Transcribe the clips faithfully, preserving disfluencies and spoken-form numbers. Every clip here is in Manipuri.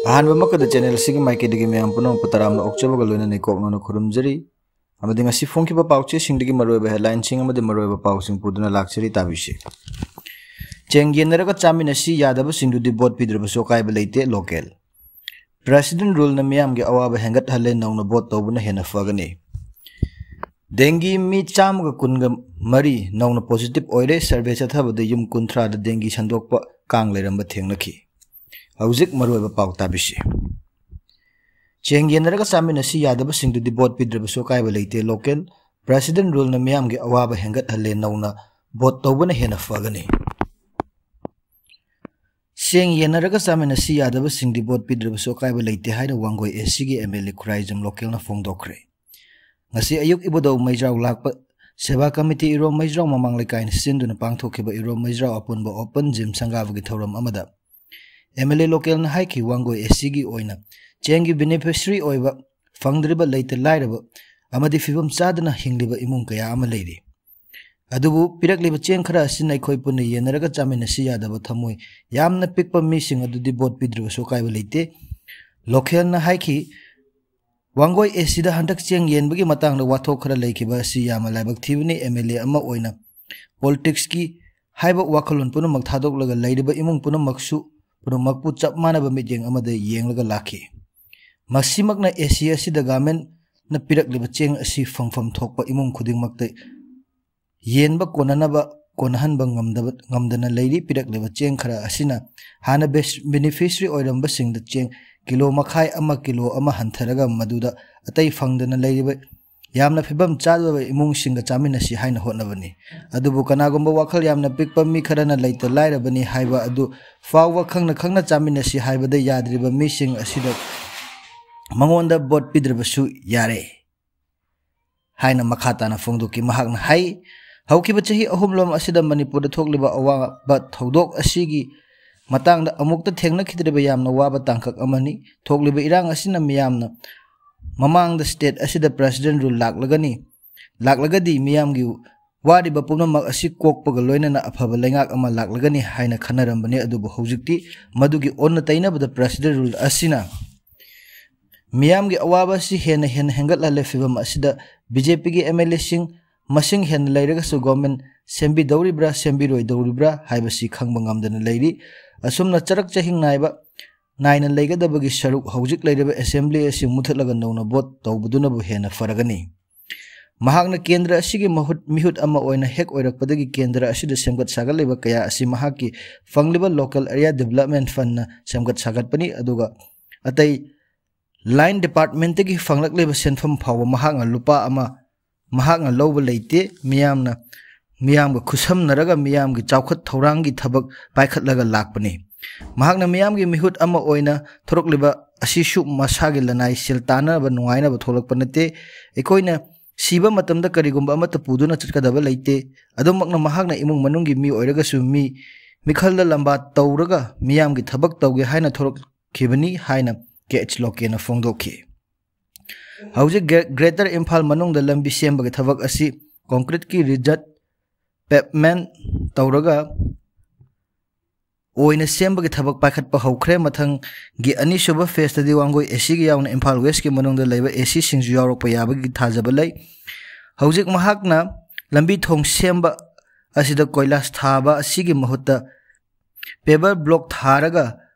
ꯑꯍꯥꯟꯕꯃꯛꯇꯗ ꯆꯦꯅꯦꯜ ꯑꯁꯤꯒꯤ ꯃꯥꯏꯀꯩꯗꯒꯤ ꯃꯌꯥꯝ ꯄꯨꯝꯅꯃꯛꯄꯨ ꯇꯔꯥꯝꯅ ꯑꯣꯛꯆꯕꯒ ꯂꯣꯏꯅꯅ ꯏꯀꯣꯛꯅꯅ ꯈꯨꯔꯨꯝꯖꯔꯤ꯫ ꯑꯃꯗꯤ ꯉꯁꯤ ꯐꯣꯡꯈꯤꯕ ꯄꯥꯎꯆꯦꯁꯤꯡꯗꯒꯤ ꯃꯔꯨꯑꯣꯏꯕ ꯍꯦꯗꯂꯥꯏꯟꯁꯤꯡ ꯑꯃꯗꯤ ꯃꯔꯨꯑꯣꯏꯕ ꯄꯥꯎꯁꯤꯡ ꯄꯨꯗꯨꯅ ꯂꯥꯛꯆꯔꯤ, ꯇꯥꯕꯤꯁꯤ꯫ ꯆꯦꯡ ꯌꯦꯟꯅꯔꯒ ꯆꯥꯃꯤꯟꯅꯁꯤ ꯌꯥꯗꯕꯁꯤꯡꯗꯨꯗꯤ ꯚꯣꯠ ꯄꯤꯗ꯭ꯔꯕꯁꯨ ꯑꯀꯥꯏꯕ ꯂꯩꯇꯦ, ꯂꯣꯀꯦꯜ꯫ ꯄ꯭ꯔꯦꯁꯤꯗꯦꯟ ꯔꯨꯜꯅ ꯃꯤꯌꯥꯝꯒꯤ ꯑꯋꯥꯕ ꯍꯦꯟꯒꯠꯍꯜꯂꯦ, ꯅꯧꯅ ꯚꯣꯠ ꯇꯧꯕꯅ ꯍꯦꯟꯅ ꯐꯒꯅꯤ꯫ ꯗꯦꯡꯒꯤ ꯃꯤ ꯆꯥꯝꯃꯒ ꯀꯨꯟꯒ ꯃꯔꯤ ꯅꯧꯅ ꯄꯣꯖꯤꯇꯤꯚ ꯑꯣꯏꯔꯦ꯫ ꯁꯔꯚꯦ ꯆꯠꯊꯕꯗ ꯌꯨꯝ ꯀꯨꯟꯊ꯭ꯔꯥꯗ ꯗꯦꯡꯒꯤ ꯁꯟꯗꯣꯛꯄ ꯀꯥꯡ ꯂꯩꯔꯝꯕ ꯊꯦꯡꯅꯈꯤ꯫ ꯍꯧꯖꯤꯛ ꯃꯔꯨꯑꯣꯏꯕ ꯄꯥꯎ ꯇꯥꯕꯤꯁꯤ꯫ ꯆꯦꯡ ꯌꯦꯟꯅꯔꯒ ꯆꯥꯃꯤꯟꯅꯁꯤ ꯌꯥꯗꯕꯁꯤꯡꯗꯨꯗꯤ ꯚꯣꯠ ꯄꯤꯗ꯭ꯔꯕꯁꯨ ꯑꯀꯥꯏꯕ ꯂꯩꯇꯦ, ꯂꯣꯀꯦꯜ꯫ ꯄ꯭ꯔꯦꯁꯤꯗꯦꯟ ꯔꯨꯜꯅ ꯃꯤꯌꯥꯝꯒꯤ ꯑꯋꯥꯕ ꯍꯦꯟꯒꯠꯍꯜꯂꯦ, ꯅꯧꯅ ꯚꯣꯠ ꯇꯧꯕꯅ ꯍꯦꯟꯅ ꯐꯒꯅꯤ꯫ ꯆꯦꯡ ꯌꯦꯟꯅꯔꯒ ꯆꯥꯃꯤꯟꯅꯁꯤ ꯌꯥꯗꯕꯁꯤꯡꯗꯤ ꯚꯣꯠ ꯄꯤꯗ꯭ꯔꯕꯁꯨ ꯑꯀꯥꯏꯕ ꯂꯩꯇꯦ ꯍꯥꯏꯅ ꯋꯥꯡꯒꯣꯏ ꯑꯦꯁ ꯁꯤꯒꯤ ꯑꯦꯝ ꯑꯦꯜ ꯑꯦ ꯈꯨꯔꯥꯏꯖꯝ ꯂꯣꯀꯦꯜꯅ ꯐꯣꯡꯗꯣꯛꯈ꯭ꯔꯦ꯫ ꯉꯁꯤ ꯑꯌꯨꯛ ꯏꯕꯨꯙꯧ ꯃꯩꯖ꯭ꯔꯥꯎ ꯂꯥꯛꯄ ꯁꯦꯕꯥ ꯀꯃꯤꯇꯤ ꯏꯔꯣꯝ ꯃꯩꯖ꯭ꯔꯥꯎ ꯃꯃꯥꯡ ꯂꯩꯀꯥꯏꯅ ꯁꯤꯟꯗꯨꯅ ꯄꯥꯡꯊꯣꯛꯈꯤꯕ ꯏꯔꯣꯝ ꯃꯩꯖ꯭ꯔꯥꯎ ꯑꯄꯨꯟꯕ ꯑꯣꯄꯟ ꯖꯤꯝ ꯁꯪꯒꯥꯕꯒꯤ ꯊꯧꯔꯝ ꯑꯃꯗ ꯑꯦꯝ ꯑꯦꯜ ꯑꯦ ꯂꯣꯀꯦꯜꯅ ꯍꯥꯏꯈꯤ, ꯋꯥꯡꯒꯣꯏ ꯑꯦꯁ ꯁꯤꯒꯤ ꯑꯣꯏꯅ ꯆꯦꯡꯒꯤ ꯕꯦꯅꯤꯐꯤꯁꯔꯤ ꯑꯣꯏꯕ ꯐꯪꯗ꯭ꯔꯤꯕ ꯂꯩꯇ ꯂꯥꯏꯔꯕ ꯑꯃꯗꯤ ꯐꯤꯕꯝ ꯆꯥꯗꯅ ꯍꯤꯡꯂꯤꯕ ꯏꯃꯨꯡ ꯀꯌꯥ ꯑꯃ ꯂꯩꯔꯤ꯫ ꯑꯗꯨꯕꯨ ꯄꯤꯔꯛꯂꯤꯕ ꯆꯦꯡ ꯈꯔ ꯑꯁꯤꯅ ꯑꯩꯈꯣꯏ ꯄꯨꯟꯅ ꯌꯦꯟꯅꯔꯒ ꯆꯥꯃꯤꯟꯅꯁꯤ ꯌꯥꯗꯕ ꯊꯝꯃꯣꯏ ꯌꯥꯝꯅ ꯄꯤꯛꯄ ꯃꯤꯁꯤꯡ ꯑꯗꯨꯗꯤ ꯚꯣꯠ ꯄꯤꯗ꯭ꯔꯕꯁꯨ ꯑꯀꯥꯏꯕ ꯂꯩꯇꯦ꯫ ꯂꯣꯀꯦꯜꯅ ꯍꯥꯏꯈꯤ, ꯋꯥꯡꯒꯣꯏ ꯑꯦꯁ ꯁꯤꯗ ꯍꯟꯗꯛ ꯆꯦꯡ ꯌꯦꯟꯕꯒꯤ ꯃꯇꯥꯡꯗ ꯋꯥꯊꯣꯛ ꯈꯔ ꯂꯩꯈꯤꯕ ꯑꯁꯤ ꯌꯥꯝꯅ ꯂꯥꯏꯕꯛ ꯊꯤꯕꯅꯤ꯫ ꯑꯦꯝ ꯑꯦꯜ ꯑꯦ ꯑꯃ ꯑꯣꯏꯅ ꯄꯣꯂꯤꯇꯤꯛꯁꯀꯤ ꯍꯥꯏꯕ ꯋꯥꯈꯜꯂꯣꯟ ꯄꯨꯝꯅꯃꯛ ꯊꯥꯗꯣꯛꯂꯒ ꯂꯩꯔꯤꯕ ꯏꯃꯨꯡ ꯄꯨꯝꯅꯃꯛꯁꯨ, ꯄꯨꯝꯅꯃꯛꯄꯨ ꯆꯞ ꯃꯥꯟꯅꯕ ꯃꯤꯠꯌꯦꯡ ꯑꯃꯗ ꯌꯦꯡꯂꯒ ꯂꯥꯛꯈꯤ꯫ ꯃꯁꯤꯃꯛꯅ ꯑꯦꯁ ꯁꯤ ꯑꯁꯤꯗ ꯒꯚꯔꯟꯃꯦꯟꯠꯅ ꯄꯤꯔꯛꯂꯤꯕ ꯆꯦꯡ ꯑꯁꯤ ꯐꯪꯐꯝ ꯊꯣꯛꯄ ꯏꯃꯨꯡ ꯈꯨꯗꯤꯡꯃꯛꯇ ꯌꯦꯟꯕ ꯀꯣꯟꯅꯅꯕ, ꯀꯣꯟꯅꯍꯟꯕ ꯉꯝꯗꯕ, ꯉꯝꯗꯅ ꯂꯩꯔꯤ꯫ ꯄꯤꯔꯛꯂꯤꯕ ꯆꯦꯡ ꯈꯔ ꯑꯁꯤꯅ ꯍꯥꯟꯅ ꯕꯦꯁ-, ꯕꯦꯅꯤꯐꯤꯁꯔꯤ ꯑꯣꯏꯔꯝꯕꯁꯤꯡꯗ ꯆꯦꯡ ꯀꯤꯂꯣ ꯃꯈꯥꯏ ꯑꯃ, ꯀꯤꯂꯣ ꯑꯃ ꯍꯟꯊꯔꯒ ꯃꯗꯨꯗ ꯑꯇꯩ ꯐꯪꯗꯅ ꯂꯩꯔꯤꯕ ꯌꯥꯝꯅ ꯐꯤꯕꯝ ꯆꯥꯗꯕ ꯏꯃꯨꯡꯁꯤꯡꯒ ꯆꯥꯃꯤꯟꯅꯁꯤ ꯍꯥꯏꯅ ꯍꯣꯠꯅꯕꯅꯤ꯫ ꯑꯗꯨꯕꯨ ꯀꯅꯥꯒꯨꯝꯕ ꯋꯥꯈꯜ ꯌꯥꯝꯅ ꯄꯤꯛꯄ ꯃꯤ ꯈꯔꯅ ꯂꯩꯇ ꯂꯥꯏꯔꯕꯅꯤ ꯍꯥꯏꯕ ꯑꯗꯨ ꯐꯥꯎꯕ ꯈꯪꯅ ꯈꯪꯅ ꯆꯥꯃꯤꯟꯅꯁꯤ ꯍꯥꯏꯕꯗ ꯌꯥꯗ꯭ꯔꯤꯕ ꯃꯤꯁꯤꯡ ꯑꯁꯤꯗ ꯃꯉꯣꯟꯗ ꯚꯣꯠ ꯄꯤꯗ꯭ꯔꯕꯁꯨ ꯌꯥꯔꯦ ꯍꯥꯏꯅ ꯃꯈꯥ ꯇꯥꯅ ꯐꯣꯡꯗꯣꯛꯈꯤ꯫ ꯃꯍꯥꯛꯅ ꯍꯥꯏ, ꯍꯧꯈꯤꯕ ꯆꯍꯤ ꯑꯍꯨꯝꯂꯣꯝ ꯑꯁꯤꯗ ꯃꯅꯤꯄꯨꯔꯗ ꯊꯣꯛꯂꯤꯕ ꯑꯋꯥꯕ ꯊꯧꯗꯣꯛ ꯑꯁꯤꯒꯤ ꯃꯇꯥꯡꯗ ꯑꯃꯨꯛꯇ ꯊꯦꯡꯅꯈꯤꯗ꯭ꯔꯤꯕ ꯌꯥꯝꯅ ꯋꯥꯕ ꯇꯥꯡꯀꯛ ꯑꯃꯅꯤ꯫ ꯊꯣꯛꯂꯤꯕ ꯏꯔꯥꯡ ꯑꯁꯤꯅ ꯃꯤꯌꯥꯝꯅ ꯃꯃꯥꯡꯗ ꯁ꯭ꯇꯦꯠ ꯑꯁꯤꯗ ꯄ꯭ꯔꯦꯁꯤꯗꯦꯟ ꯔꯨꯜ ꯂꯥꯛꯂꯒꯅꯤ, ꯂꯥꯛꯂꯒꯗꯤ ꯃꯤꯌꯥꯝꯒꯤ ꯋꯥꯔꯤꯕ ꯄꯨꯝꯅꯃꯛ ꯑꯁꯤ ꯀꯣꯛꯄꯒ ꯂꯣꯏꯅꯅ ꯑꯐꯕ ꯂꯩꯉꯥꯛ ꯑꯃ ꯂꯥꯛꯂꯒꯅꯤ ꯍꯥꯏꯅ ꯈꯟꯅꯔꯝꯕꯅꯤ꯫ ꯑꯗꯨꯕꯨ ꯍꯧꯖꯤꯛꯇꯤ ꯃꯗꯨꯒꯤ ꯑꯣꯟꯅ ꯇꯩꯅꯕꯗ president rule ꯑꯁꯤꯅ ꯃꯤꯌꯥꯝꯒꯤ ꯑꯋꯥꯕ ꯑꯁꯤ ꯍꯦꯟꯅ ꯍꯦꯟꯅ ꯍꯦꯟꯒꯠꯍꯜꯂꯦ꯫ ꯐꯤꯕꯝ ꯑꯁꯤꯗ BJPꯒꯤ MLAꯁꯤꯡ ꯃꯁꯤꯡ ꯍꯦꯟꯅ ꯂꯩꯔꯒꯁꯨ government ꯁꯦꯝꯕꯤꯗꯧꯔꯤꯕ꯭ꯔꯥ ꯁꯦꯝꯕꯤꯔꯣꯏꯗꯧꯔꯤꯕ꯭ꯔꯥ ꯍꯥꯏꯕꯁꯤ ꯈꯪꯕ ꯉꯝꯗꯅ ꯂꯩꯔꯤ꯫ ꯑꯁꯨꯝꯅ ꯆꯔꯛ ꯆꯍꯤꯡ ꯅꯥꯏꯕ ꯅꯥꯏꯅ ꯂꯩꯒꯗꯕꯒꯤ ꯁꯔꯨꯛ ꯍꯧꯖꯤꯛ ꯂꯩꯔꯤꯕ assembly ꯑꯁꯤ ꯃꯨꯊꯠꯂꯒ ꯅꯧꯅ vote ꯇꯧꯕꯗꯨꯅꯕꯨ ꯍꯦꯟꯅ ꯐꯔꯒꯅꯤ꯫ ꯃꯍꯥꯛꯅ ꯀꯦꯟꯗ꯭ꯔ ꯑꯁꯤꯒꯤ ꯃꯍꯨꯠ ꯃꯤꯍꯨꯠ ꯑꯃ ꯑꯣꯏꯅ ꯍꯦꯛ ꯑꯣꯏꯔꯛꯄꯗꯒꯤ ꯀꯦꯟꯗ꯭ꯔ ꯑꯁꯤꯗ ꯁꯦꯝꯒꯠ ꯁꯥꯒꯠꯂꯤꯕ ꯀꯌꯥ ꯑꯁꯤ ꯃꯍꯥꯛꯀꯤ ꯐꯪꯂꯤꯕ local area development fundꯅ ꯁꯦꯝꯒꯠ ꯁꯥꯒꯠꯄꯅꯤ꯫ ꯑꯗꯨꯒ ꯑꯇꯩ line departmentꯇꯒꯤ ꯐꯪꯂꯛꯂꯤꯕ ꯁꯦꯟꯐꯝ ꯐꯥꯎꯕ ꯃꯍꯥꯛꯅ ꯂꯨꯄꯥ ꯑꯃ ꯃꯍꯥꯛꯅ ꯂꯧꯕ ꯂꯩꯇꯦ꯫ ꯃꯤꯌꯥꯝꯅ ꯃꯤꯌꯥꯝꯒ ꯈꯨꯠꯁꯝꯅꯔꯒ ꯃꯤꯌꯥꯝꯒꯤ ꯆꯥꯎꯈꯠ ꯊꯧꯔꯥꯡꯒꯤ ꯊꯕꯛ ꯄꯥꯏꯈꯠꯂꯒ ꯂꯥꯛꯄꯅꯤ꯫ ꯃꯍꯥꯛꯅ ꯃꯤꯌꯥꯝꯒꯤ ꯃꯤꯍꯨꯠ ꯑꯃ ꯑꯣꯏꯅ ꯊꯣꯔꯛꯂꯤꯕ ꯑꯁꯤꯁꯨ ꯃꯁꯥꯒꯤ ꯂꯅꯥꯏ ꯁꯦꯜ ꯇꯥꯟꯅꯕ ꯅꯨꯡꯉꯥꯏꯅꯕ ꯊꯣꯛꯂꯛꯄ ꯅꯠꯇꯦ꯫ ꯑꯩꯈꯣꯏꯅ ꯁꯤꯕ ꯃꯇꯝꯗ ꯀꯔꯤꯒꯨꯝꯕ ꯑꯃꯠꯇ ꯄꯨꯗꯨꯅ ꯆꯠꯀꯗꯕ ꯂꯩꯇꯦ꯫ ꯑꯗꯨꯃꯛꯅ ꯃꯍꯥꯛꯅ ꯏꯃꯨꯡ ꯃꯅꯨꯡꯒꯤ ꯃꯤ ꯑꯣꯏꯔꯒꯁꯨ ꯃꯤ ꯃꯤꯈꯜꯗ ꯂꯝꯕꯥ ꯇꯧꯔꯒ ꯃꯤꯌꯥꯝꯒꯤ ꯊꯕꯛ ꯇꯧꯒꯦ ꯍꯥꯏꯅ ꯊꯣꯔꯛꯈꯤꯕꯅꯤ ꯍꯥꯏꯅ K H Lokena ꯐꯣꯡꯗꯣꯛꯈꯤ꯫ ꯍꯧꯖꯤꯛ ꯒ꯭ꯔꯦ-, Greater ꯏꯝꯐꯥꯜ ꯃꯅꯨꯡꯗ ꯂꯝꯕꯤ ꯁꯦꯝꯕꯒꯤ ꯊꯕꯛ ꯑꯁꯤ concreteꯀꯤ ꯔꯤꯖꯠ pavement ꯇꯧꯔꯒ ꯑꯣꯏꯅ ꯁꯦꯝꯕꯒꯤ ꯊꯕꯛ ꯄꯥꯏꯈꯠꯄ ꯍꯧꯈ꯭ꯔꯦ꯫ ꯃꯊꯪꯒꯤ ꯑꯅꯤꯁꯨꯕ phaseꯇꯗꯤ ꯋꯥꯡꯒꯣꯏ ACꯒꯤ ꯌꯥꯎꯅ ꯏꯝꯐꯥꯜ Westꯀꯤ ꯃꯅꯨꯡꯗ ꯂꯩꯕ ACꯁꯤꯡꯁꯨ ꯌꯥꯎꯔꯛꯄ ꯌꯥꯕꯒꯤ ꯊꯥꯖꯕ ꯂꯩ꯫ ꯍꯧꯖꯤꯛ ꯃꯍꯥꯛꯅ ꯂꯝꯕꯤ ꯊꯣꯡ ꯁꯦꯝꯕ ꯑꯁꯤꯗ ꯀꯣꯏꯂꯥꯁ ꯊꯥꯕ ꯑꯁꯤꯒꯤ ꯃꯍꯨꯠꯇ paver block ꯊꯥꯔꯒ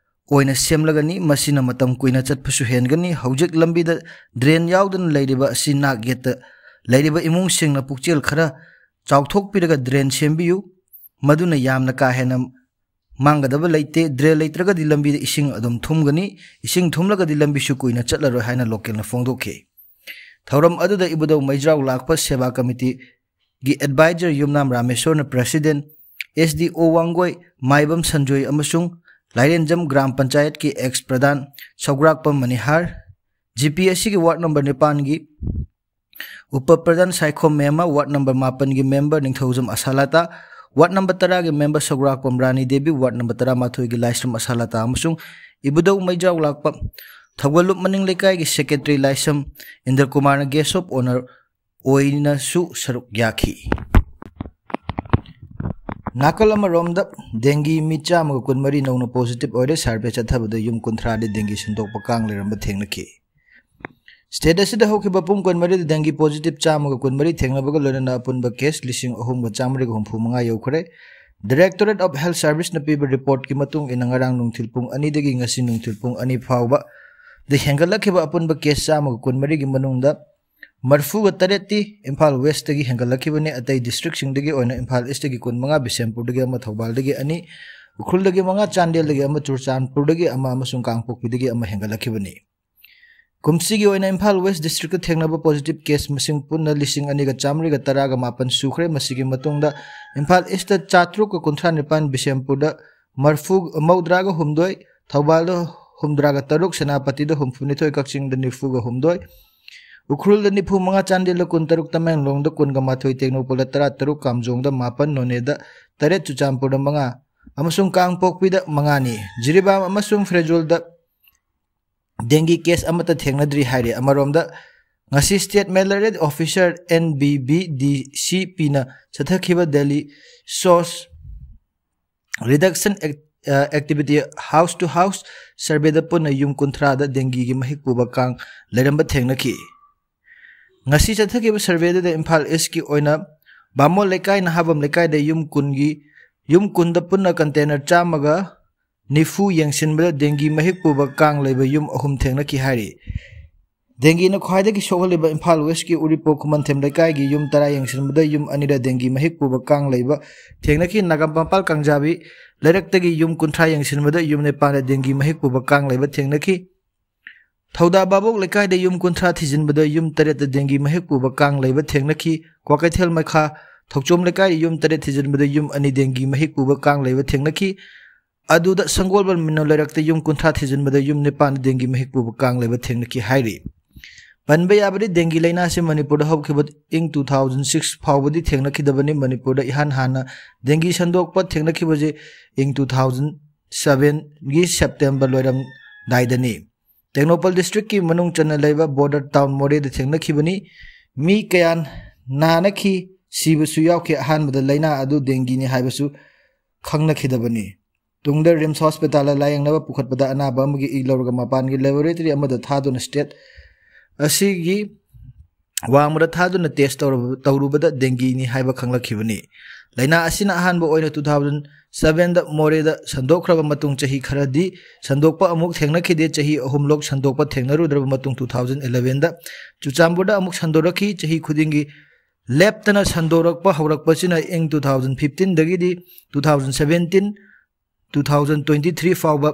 ꯑꯣꯏꯅ ꯁꯦꯝꯂꯒꯅꯤ꯫ ꯃꯁꯤꯅ ꯃꯇꯝ ꯀꯨꯏꯅ ꯆꯠꯄꯁꯨ ꯍꯦꯟꯒꯅꯤ꯫ ꯍꯧꯖꯤꯛ ꯂꯝꯕꯤꯗ drain ꯌꯥꯎꯗꯅ ꯂꯩꯔꯤꯕ ꯑꯁꯤ ꯅꯥꯛ ꯌꯦꯠꯇ ꯂꯩꯔꯤꯕ ꯏꯃꯨꯡꯁꯤꯡꯅ ꯄꯨꯛꯆꯦꯜ ꯈꯔ ꯆꯥꯎꯊꯣꯛꯄꯤꯔꯒ drain ꯁꯦꯝꯕꯤꯌꯨ꯫ ꯃꯗꯨꯅ ꯌꯥꯝꯅ ꯀꯥ ꯍꯦꯟꯅ ꯃꯥꯡꯒꯗꯕ ꯂꯩꯇꯦ꯫ Drain ꯂꯩꯇ꯭ꯔꯒꯗꯤ ꯂꯝꯕꯤꯗ ꯏꯁꯤꯡ ꯑꯗꯨꯝ ꯊꯨꯝꯒꯅꯤ꯫ ꯏꯁꯤꯡ ꯊꯨꯝꯂꯒꯗꯤ ꯂꯝꯕꯤꯁꯨ ꯀꯨꯏꯅ ꯆꯠꯂꯔꯣꯏ ꯍꯥꯏꯅ localꯅ ꯐꯣꯡꯗꯣꯛꯈꯤ꯫ ꯊꯧꯔꯝ ꯑꯗꯨꯗ ꯏꯕꯨꯙꯧ ꯃꯩꯖꯥꯎ ꯂꯥꯛꯄ ꯁꯦꯕꯥ committeeꯒꯤ advisor ꯌꯨꯝꯅꯥꯝ ꯔꯥꯃꯦꯁꯣꯔꯅ president, SDO ꯋꯥꯡꯒꯣꯏ ꯃꯥꯏꯕꯝ ꯁꯟꯖꯣꯏ ꯑꯃꯁꯨꯡ ꯂꯥꯏꯔꯦꯟꯖꯝ ꯒ꯭ꯔꯥꯝ ꯄꯟꯆꯥꯌꯠꯀꯤ ex ꯄ꯭ꯔꯙꯥꯟ ꯁꯧꯒ꯭ꯔꯥꯛꯄꯝ ꯃꯅꯤꯍꯥꯔ, GP ꯑꯁꯤꯒꯤ ward number ꯅꯤꯄꯥꯟꯒꯤ ꯎꯄ ꯄ꯭ꯔꯙꯥꯟ ꯁꯥꯏꯈꯣꯝ ꯃꯦꯝꯃ, ward number ꯃꯥꯄꯟꯒꯤ member ꯅꯤꯡꯊꯧꯖꯝ ꯑꯁꯥꯂꯥꯇꯥ, ward number ꯇꯔꯥꯒꯤ member ꯁꯧꯒ꯭ꯔꯥꯛꯄꯝ ꯔꯥꯅꯤ ꯗꯦꯕꯤ, ward number ꯇꯔꯥꯃꯥꯊꯣꯏꯒꯤ ꯂꯥꯏꯁ꯭ꯔꯝ ꯑꯁꯥꯂꯥꯇꯥ ꯑꯃꯁꯨꯡ ꯏꯕꯨꯙꯧ ꯃꯩꯖꯥꯎ ꯂꯥꯛꯄ ꯊꯧꯒꯜꯂꯨꯞ ꯃꯅꯤꯡ ꯂꯩꯀꯥꯏꯒꯤ secretary Laishram ꯏꯟꯗ꯭ꯔꯀꯨꯃꯥꯔꯅ guest of honour ꯑꯣꯏꯅꯁꯨ ꯁꯔꯨꯛ ꯌꯥꯈꯤ꯫ ꯅꯥꯀꯜ ꯑꯃꯔꯣꯝꯗ ꯗꯦꯡꯒꯤ ꯃꯤ ꯆꯥꯝꯃꯒ ꯀꯨꯟꯃꯔꯤ ꯅꯧꯅ ꯄꯣꯖꯤꯇꯤꯚ ꯑꯣꯏꯔꯦ꯫ ꯁꯔꯚꯦ ꯆꯠꯊꯕꯗ ꯌꯨꯝ ꯀꯨꯟꯊ꯭ꯔꯥꯗꯤ ꯗꯦꯡꯒꯤ ꯁꯟꯗꯣꯛꯄ ꯀꯥꯡ ꯂꯩꯔꯝꯕ ꯊꯦꯡꯅꯈꯤ꯫ ꯁ꯭ꯇꯦꯠ ꯑꯁꯤꯗ ꯍꯧꯈꯤꯕ ꯄꯨꯡ ꯀꯨꯟꯃꯔꯤꯗ ꯗꯦꯡꯒꯤ ꯄꯣꯖꯤꯇꯤꯚ ꯆꯥꯝꯃꯒ ꯀꯨꯟꯃꯔꯤ ꯊꯦꯡꯅꯕꯒ ꯂꯣꯏꯅꯅ ꯑꯄꯨꯟꯕ ꯀꯦꯁ ꯂꯤꯁꯤꯡ ꯑꯍꯨꯝꯒ ꯆꯥꯝꯃꯔꯤꯒ ꯍꯨꯝꯐꯨ ꯃꯉꯥ ꯌꯧꯈ꯭ꯔꯦ꯫ Directorate of Health Serviceꯅ ꯄꯤꯕ ꯔꯤꯄꯣꯔꯠꯀꯤ ꯃꯇꯨꯡ ꯏꯟꯅ ꯉꯔꯥꯡ ꯅꯨꯡꯊꯤꯜ ꯄꯨꯡ ꯑꯅꯤꯗꯒꯤ ꯉꯁꯤ ꯅꯨꯡꯊꯤꯜ ꯄꯨꯡ ꯑꯅꯤ ꯐꯥꯎꯕ ꯗ ꯍꯦꯟꯒꯠꯂꯛꯈꯤꯕ ꯑꯄꯨꯟꯕ ꯀꯦꯁ ꯆꯥꯝꯃꯒ ꯀꯨꯟꯃꯔꯤꯒꯤ ꯃꯅꯨꯡꯗ ꯃꯔꯐꯨꯒ ꯇꯔꯦꯠꯇꯤ ꯏꯝꯐꯥꯜ ꯋꯦꯁꯇꯒꯤ ꯍꯦꯟꯒꯠꯂꯛꯈꯤꯕꯅꯤ꯫ ꯑꯇꯩ ꯗꯤꯁꯇ꯭ꯔꯤꯛꯁꯤꯡꯗꯒꯤ ꯑꯣꯏꯅ ꯏꯝꯐꯥꯜ ꯏꯁꯇꯒꯤ ꯀꯨꯟꯃꯉꯥ, ꯕꯤꯁꯦꯝꯄꯨꯔꯗꯒꯤ ꯑꯃ, ꯊꯧꯕꯥꯜꯗꯒꯤ ꯑꯅꯤ, ꯎꯈ꯭ꯔꯨꯜꯗꯒꯤ ꯃꯉꯥ, ꯆꯥꯟꯗꯦꯜꯗꯒꯤ ꯑꯃ, ꯆꯨꯔꯆꯥꯟꯄꯨꯔꯗꯒꯤ ꯑꯃ ꯑꯃꯁꯨꯡ ꯀꯥꯡꯄꯣꯛꯄꯤꯗꯒꯤ ꯑꯃ ꯍꯦꯟꯒꯠꯂꯛꯈꯤꯕꯅꯤ꯫ ꯀꯨꯝꯁꯤꯒꯤ ꯑꯣꯏꯅ ꯏꯝꯐꯥꯜ ꯋꯦꯁ ꯗꯤꯁꯇ꯭ꯔꯤꯛꯇ ꯊꯦꯡꯅꯕ ꯄꯣꯖꯤꯇꯤꯚ ꯀꯦꯁ ꯃꯁꯤꯡ ꯄꯨꯟꯅ ꯂꯤꯁꯤꯡ ꯑꯅꯤꯒ ꯆꯥꯝꯃꯔꯤꯒ ꯇꯔꯥꯒ ꯃꯥꯄꯟ ꯁꯨꯈ꯭ꯔꯦ꯫ ꯃꯁꯤꯒꯤ ꯃꯇꯨꯡꯗ ꯏꯝꯐꯥꯜ ꯏꯁꯇ ꯆꯥꯇ꯭ꯔꯨꯛꯀ ꯀꯨꯟꯊ꯭ꯔꯥ ꯅꯤꯄꯥꯟ, ꯕꯤꯁꯦꯝꯄꯨꯔꯗ ꯃꯔꯐꯨ, ꯃꯧꯗ꯭ꯔꯥꯒ ꯍꯨꯝꯗꯣꯏ, ꯊꯧꯕꯥꯜꯗ ꯍꯨꯝꯗ꯭ꯔꯥꯒ ꯇꯔꯨꯛ, ꯁꯦꯅꯥꯄꯇꯤꯗ ꯍꯨꯝꯐꯨꯅꯤꯊꯣꯏ, ꯀꯛꯆꯤꯡꯗ ꯅꯤꯐꯨꯒ ꯍꯨꯝꯗꯣꯏ, ꯎꯈ꯭ꯔꯨꯜꯗ ꯅꯤꯐꯨ ꯃꯉꯥ, ꯆꯥꯟꯗꯦꯜꯗ ꯀꯨꯟꯇꯔꯨꯛ, ꯇꯃꯦꯡꯂꯣꯡꯗ ꯀꯨꯟꯒ ꯃꯥꯊꯣꯏ, ꯇꯦꯡꯅꯧꯄꯜꯗ ꯇꯔꯥꯇꯔꯨꯛ, ꯀꯥꯝꯖꯣꯡꯗ ꯃꯥꯄꯟ, ꯅꯣꯅꯦꯗ ꯇꯔꯦꯠ, ꯆꯨꯔꯆꯥꯟꯄꯨꯔꯗ ꯃꯉꯥ ꯑꯃꯁꯨꯡ ꯀꯥꯡꯄꯣꯛꯄꯤꯗ ꯃꯉꯥꯅꯤ꯫ ꯖꯤꯔꯤꯕꯥꯝ ꯑꯃꯁꯨꯡ ꯐ꯭ꯔꯦꯖꯣꯜꯗ ꯗꯦꯡꯒꯤ ꯀꯦꯁ ꯑꯃꯠꯇ ꯊꯦꯡꯅꯗ꯭ꯔꯤ ꯍꯥꯏꯔꯤ꯫ ꯑꯃꯔꯣꯝꯗ, ꯉꯁꯤ ꯁ꯭ꯇꯦꯠ ꯃꯦꯂꯦꯔꯤꯌꯥ ꯑꯣꯐꯤꯁꯔ, NBBDCPꯅ ꯆꯠꯊꯈꯤꯕ ꯗꯦꯂꯤ ꯁꯣꯁ ꯔꯤꯗꯛꯁꯟ ꯑꯦꯛ-, ꯑ, ꯑꯦꯛꯇꯤꯚꯤꯇꯤ ꯍꯥꯎꯁ ꯇꯨ ꯍꯥꯎꯁ ꯁꯔꯚꯦꯗ ꯄꯨꯟꯅ ꯌꯨꯝ ꯀꯨꯟꯊ꯭ꯔꯥꯗ ꯗꯦꯡꯒꯤꯒꯤ ꯃꯍꯤꯛ ꯄꯨꯕ ꯀꯥꯡ ꯂꯩꯔꯝꯕ ꯊꯦꯡꯅꯈꯤ꯫ ꯉꯁꯤ ꯆꯠꯊꯈꯤꯕ ꯁꯔꯚꯦꯗꯨꯗ ꯏꯝꯐꯥꯜ ꯏꯁꯀꯤ ꯑꯣꯏꯅ ꯕꯥꯃꯣꯟ ꯂꯩꯀꯥꯏ, ꯅꯍꯥꯕꯝ ꯂꯩꯀꯥꯏꯗ ꯌꯨꯝ ꯀꯨꯟꯒꯤ, ꯌꯨꯝ ꯀꯨꯟꯗ ꯄꯨꯟꯅ ꯀꯟꯇꯦꯅꯔ ꯆꯥꯝꯃꯒ ꯅꯤꯐꯨ ꯌꯦꯡꯁꯤꯟꯕꯗ ꯗꯦꯡꯒꯤ ꯃꯍꯤꯛ ꯄꯨꯕ ꯀꯥꯡ ꯂꯩꯕ ꯌꯨꯝ ꯑꯍꯨꯝ ꯊꯦꯡꯅꯈꯤ ꯍꯥꯏꯔꯤ꯫ ꯗꯦꯡꯒꯤꯅ ꯈ꯭ꯋꯥꯏꯗꯒꯤ ꯁꯣꯛꯍꯜꯂꯤꯕ ꯏꯝꯐꯥꯜ ꯋꯦꯁꯀꯤ ꯎꯔꯤꯄꯣꯛ ꯈꯨꯃꯟꯊꯦꯝ ꯂꯩꯀꯥꯏꯒꯤ ꯌꯨꯝ ꯇꯔꯥ ꯌꯦꯡꯁꯤꯟꯕꯗ ꯌꯨꯝ ꯑꯅꯤꯗ ꯗꯦꯡꯒꯤ ꯃꯍꯤꯛ ꯄꯨꯕ ꯀꯥꯡ ꯂꯩꯕ ꯊꯦꯡꯅꯈꯤ꯫ ꯅꯥꯒꯥꯃꯄꯥꯜ ꯀꯥꯡꯖꯥꯕꯤ ꯂꯩꯔꯛꯇꯒꯤ ꯌꯨꯝ ꯀꯨꯟꯊ꯭ꯔꯥ ꯌꯦꯡꯁꯤꯟꯕꯗ ꯌꯨꯝ ꯅꯤꯄꯥꯟꯗ ꯗꯦꯡꯒꯤ ꯃꯍꯤꯛ ꯄꯨꯕ ꯀꯥꯡ ꯂꯩꯕ ꯊꯦꯡꯅꯈꯤ꯫ ꯊꯧꯗꯥ ꯕꯥꯕꯣꯛ ꯂꯩꯀꯥꯏꯗ ꯌꯨꯝ ꯀꯨꯟꯊ꯭ꯔꯥ ꯊꯤꯖꯤꯟꯕꯗ ꯌꯨꯝ ꯇꯔꯦꯠꯇ ꯗꯦꯡꯒꯤ ꯃꯍꯤꯛ ꯄꯨꯕ ꯀꯥꯡ ꯂꯩꯕ ꯊꯦꯡꯅꯈꯤ꯫ ꯀ꯭ꯋꯥꯀꯩꯊꯦꯜ ꯃꯈꯥ ꯊꯧꯆꯣꯝ ꯂꯩꯀꯥꯏꯗ ꯌꯨꯝ ꯇꯔꯦꯠ ꯊꯤꯖꯤꯟꯕꯗ ꯌꯨꯝ ꯑꯅꯤ ꯗꯦꯡꯒꯤ ꯃꯍꯤꯛ ꯄꯨꯕ ꯀꯥꯡ ꯂꯩꯕ ꯊꯦꯡꯅꯈꯤ꯫ ꯑꯗꯨꯗ ꯁꯪꯒꯣꯜꯕꯟ ꯃꯤꯅꯣ ꯂꯩꯔꯛꯇ ꯌꯨꯝ ꯀꯨꯟꯊ꯭ꯔꯥ ꯊꯤꯖꯤꯟꯕꯗ ꯌꯨꯝ ꯅꯤꯄꯥꯟꯗ ꯗꯦꯡꯒꯤ ꯃꯍꯤꯛ ꯄꯨꯕ ꯀꯥꯡ ꯂꯩꯕ ꯊꯦꯡꯅꯈꯤ ꯍꯥꯏꯔꯤ꯫ ꯄꯟꯕ ꯌꯥꯕꯗꯤ, ꯗꯦꯡꯒꯤ ꯂꯥꯏꯅꯥꯁꯤ ꯃꯅꯤꯄꯨꯔꯗ ꯍꯧꯈꯤꯕ ꯏꯪ two thousand six ꯐꯥꯎꯕꯗꯤ ꯊꯦꯡꯅꯈꯤꯗꯕꯅꯤ꯫ ꯃꯅꯤꯄꯨꯔꯗ ꯏꯍꯥꯟ ꯍꯥꯟꯅ ꯗꯦꯡꯒꯤ ꯁꯟꯗꯣꯛꯄ ꯊꯦꯡꯅꯈꯤꯕꯁꯤ ꯏꯪ two thousand sevenꯒꯤ ꯁꯦꯞꯇꯦꯝꯕꯔ ꯂꯣꯏꯔꯝꯗꯥꯏꯗꯅꯤ꯫ ꯇꯦꯡꯅꯧꯄꯜ ꯗꯤꯁꯇ꯭ꯔꯤꯛꯀꯤ ꯃꯅꯨꯡ ꯆꯟꯅ ꯂꯩꯕ ꯕꯣꯔꯗꯔ ꯇꯥꯎꯟ ꯃꯣꯔꯦꯗ ꯊꯦꯡꯅꯈꯤꯕꯅꯤ꯫ ꯃꯤ ꯀꯌꯥ ꯅꯥꯅꯈꯤ ꯁꯤꯕꯁꯨ ꯌꯥꯎꯈꯤ꯫ ꯑꯍꯥꯟꯕꯗ ꯂꯥꯏꯅꯥ ꯑꯗꯨ ꯗꯦꯡꯒꯤꯅꯤ ꯍꯥꯏꯕꯁꯨ ꯈꯪꯅꯈꯤꯗꯕꯅꯤ꯫ ꯇꯨꯡꯗ ꯔꯤꯝꯁ ꯍꯣꯁꯄꯤꯇꯥꯜꯗ ꯂꯥꯌꯦꯡꯅꯕ ꯄꯨꯈꯠꯄꯗ ꯑꯅꯥꯕ ꯑꯃꯒꯤ ꯏ ꯂꯧꯔꯒ ꯃꯄꯥꯟꯒꯤ ꯂꯦꯕꯣꯔꯦꯇꯔꯤ ꯑꯃꯗ ꯊꯥꯗꯨꯅ ꯁ꯭ꯇꯦꯠ ꯑꯁꯤꯒꯤ ꯋꯥꯡꯃꯗ ꯊꯥꯗꯨꯅ ꯇꯦꯁ ꯇꯧꯔꯕ-, ꯇꯧꯔꯨꯕꯗ ꯗꯦꯡꯒꯤꯅꯤ ꯍꯥꯏꯕ ꯈꯪꯂꯛꯈꯤꯕꯅꯤ꯫ ꯂꯥꯏꯅꯥ ꯑꯁꯤꯅ ꯑꯍꯥꯟꯕ ꯑꯣꯏꯅ two thousand sevenꯗ ꯃꯣꯔꯦꯗ ꯁꯟꯗꯣꯛꯈ꯭ꯔꯕ ꯃꯇꯨꯡ ꯆꯍꯤ ꯈꯔꯗꯤ ꯁꯟꯗꯣꯛꯄ ꯑꯃꯨꯛ ꯊꯦꯡꯅꯈꯤꯗꯦ꯫ ꯆꯍꯤ ꯑꯍꯨꯝꯂꯣꯛ ꯁꯟꯗꯣꯛꯄ ꯊꯦꯡꯅꯔꯨꯗ꯭ꯔꯕ ꯃꯇꯨꯡ two thousand elevenꯗ ꯆꯨꯔꯆꯥꯟꯄꯨꯔꯗ ꯑꯃꯨꯛ ꯁꯟꯗꯣꯔꯛꯈꯤ꯫ ꯆꯍꯤ ꯈꯨꯗꯤꯡꯒꯤ ꯂꯦꯞꯇꯅ ꯁꯟꯗꯣꯔꯛꯄ ꯍꯧꯔꯛꯄꯁꯤꯅ ꯏꯪ two thousand fifteenꯗꯒꯤꯗꯤ two thousand seventeen, two thousand twenty three ꯐꯥꯎꯕ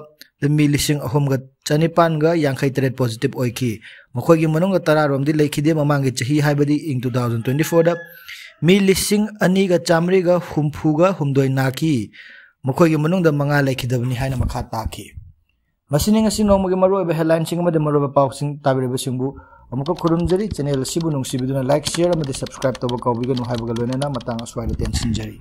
ꯃꯤ ꯂꯤꯁꯤꯡ ꯑꯍꯨꯝꯒ ꯆꯅꯤꯄꯥꯟꯒ ꯌꯥꯡꯈꯩ ꯇꯔꯦꯠ positive ꯑꯣꯏꯈꯤ꯫ ꯃꯈꯣꯏꯒꯤ ꯃꯅꯨꯡꯗ ꯇꯔꯥꯔꯣꯝꯗꯤ ꯂꯩꯈꯤꯗꯦ꯫ ꯃꯃꯥꯡꯒꯤ ꯆꯍꯤ, ꯍꯥꯏꯕꯗꯤ ꯏꯪ two thousand twenty fourꯗ ꯃꯤ ꯂꯤꯁꯤꯡ ꯑꯅꯤꯒ ꯆꯥꯃꯔꯤꯒ ꯍꯨꯝꯐꯨꯒ ꯍꯨꯝꯗꯣꯏ ꯅꯥꯈꯤ꯫ ꯃꯈꯣꯏꯒꯤ ꯃꯅꯨꯡꯗ ꯃꯉꯥ ꯂꯩꯈꯤꯗꯕꯅꯤ ꯍꯥꯏꯅ ꯃꯈꯥ ꯇꯥꯈꯤ꯫ ꯃꯁꯤꯅꯤ ꯉꯁꯤ ꯅꯣꯡꯃꯒꯤ ꯃꯔꯨꯑꯣꯏꯕ headlineꯁꯤꯡ ꯑꯃꯗꯤ ꯃꯔꯨꯑꯣꯏꯕ ꯄꯥꯎꯁꯤꯡ꯫ ꯇꯥꯕꯤꯔꯤꯕꯁꯤꯡꯕꯨ ꯑꯃꯨꯛꯀ ꯈꯨꯔꯨꯝꯖꯔꯤ꯫ Channel ꯑꯁꯤꯕꯨ ꯅꯨꯡꯁꯤꯕꯤꯗꯨꯅ like, share ꯑꯃꯗꯤ subscribe ꯇꯧꯕ ꯀꯥꯎꯕꯤꯒꯅꯨ ꯍꯥꯏꯕꯒ ꯂꯣꯏꯅꯅ ꯃꯇꯥꯡ ꯑꯁ꯭ꯋꯥꯏꯗ ꯇꯦꯟꯁꯤꯟꯖꯔꯤ꯫